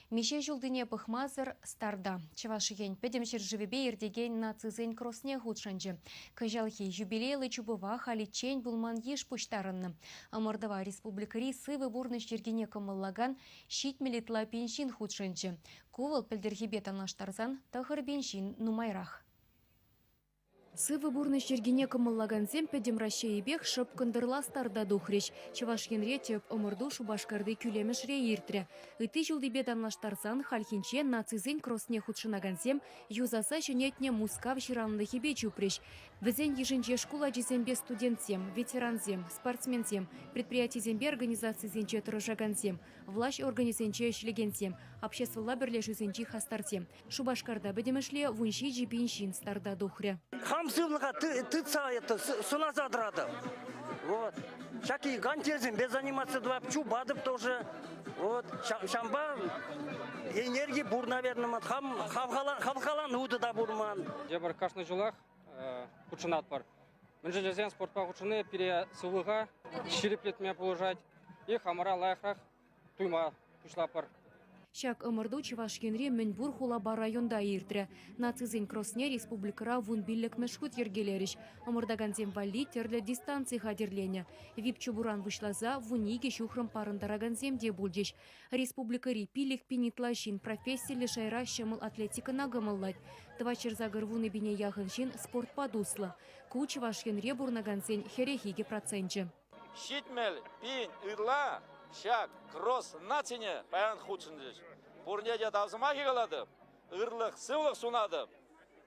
Миҫе ҫултине пӑхмасӑр старта Чӑваш Ен пӗтӗм ҫӗршывӗпе иртекен нацисен кросне хутшӑнчӗ. Кӑҫалхи юбилейлӑ чупӑва халиччен пулман йыш пуҫтарӑннӑ. Ӑмӑртӑва республикӑри сывӑ пурнӑҫ йӗркине кӑмӑллакан 70 ытла пин ҫын хутшӑнчӗ. Ку вӑл пӗлтӗрхипе танлаштарсан 9 пин ҫын нумайрах. Сывӑ пурнӑҫ йӗркине кӑмӑллакансем пӗтӗм Раҫҫейӗпех шӑп кӑнтӑрла старта тухрӗҫ. Чӑваш Енре тӗп ӑмӑрту Шупашкарти кӳлемӗшре иртрӗ. Ытти ҫултипе танлаштарсан хальхинче нацисен кросне хутшӑнакансем юсаса ҫӗнетнӗ Мускав ҫыранлӑхӗпе чупрӗҫ. Вӗсен йышӗнче шкул ачисемпе студентсем, ветерансем, спортсменсем, предприятисемпе организацисенче тӑрӑшакансем, влаҫ органӗсенче ӗҫлекенсем, обществӑлла пӗрлешӳсенчи хастарсем. Шупашкарта пӗтӗмӗшле 17 пин ҫын старта тухрӗ. Хам сывлӑха тытса это сӑнаса тӑратӑп. Вот. Ҫак гантельсемпе заниматься тӑвап, чупатӑп тоже. Вот. Ҫампа энерги пур, наверное, хам хавхалану та пур ман. Эпир кашни ҫулах хутшӑнатпӑр. Мӗншӗн тесен спортпа хутшӑнни пире сывлӑха ҫирӗплетме пулӑшать и хамӑра лайӑхрах туйма пуҫлатпӑр. Ҫак ӑмӑрту Чӑваш Енри мӗнпур хулапа районта иртрӗ. Нацисен кросне республикӑра 15-мӗш хут йӗркелерӗҫ. Ӑмӑртакансем валли тӗрлӗ дистанци хатӗрленӗ. ВИП-чупуран пуҫласа 12 ҫухрӑм парӑнтаракансем те пулчӗҫ. Республикӑри 5 пин ытла ҫын профессиллӗ шайра ҫӑмӑл атлетикӑна кӑмӑллать. 480 пине яхӑн ҫын спортпа туслӑ. Ку Чӑваш Енре пурӑнакансен 42 проценчӗ. 70 пин ытла ҫак кросс нацине паян хутшӑнчӗҫ. Пурне те тав сӑмахӗ калатӑп, ырлӑх-сывлӑх сунатӑп.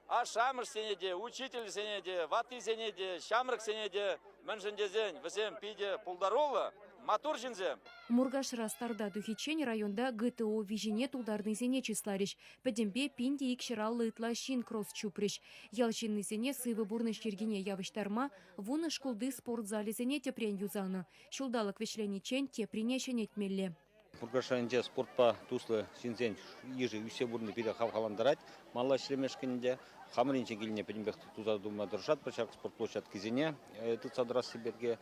Ашшӗ-амӑшсене те, учительсене те, ваттисене те, ҫамрӑксене те, мӗншӗн тесен вӗсем питӗ пултаруллӑ, маттур ҫынсем. Муркашра старта тухиччен районта ГТО виҫине тултарнисене чысларӗҫ. Пӗтӗмпе 1250 ытла ҫын кросс чупрӗҫ. Ял ҫыннисене сывӑ пурнӑҫ йӗркине явӑҫтарма 10 шкулти спорт залӗсене тӗпрен юсанӑ. Ҫулталӑк вӗҫлениччен теприне ҫӗнетмелле. Муркаш районӗнче спортпа туслӑ ҫынсен йышӗ ӳссе пырни пире хавхалантарать. Малалла ӗҫлемешкӗн те хамӑр енчен килне пӗтӗмпех туса тума тӑрӑшатпӑр. Ҫак спорт площадкисене тытса тӑрасси пирки,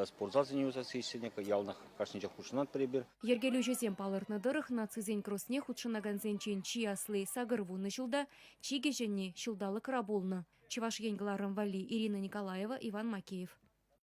спортзалсене юсасси ӗҫсене яланах кашнинчех хутшӑнатпӑр эпир. Йӗркелӳҫӗсем палӑртнӑ тӑрӑх, нацисен кросне хутшӑнакансенчен чи асли 80 ҫулта, чи кӗҫӗнни ҫулталӑкра пулнӑ. Чӑваш Ен кӑларӑм валли Ирина Николаева, Иван Макеев.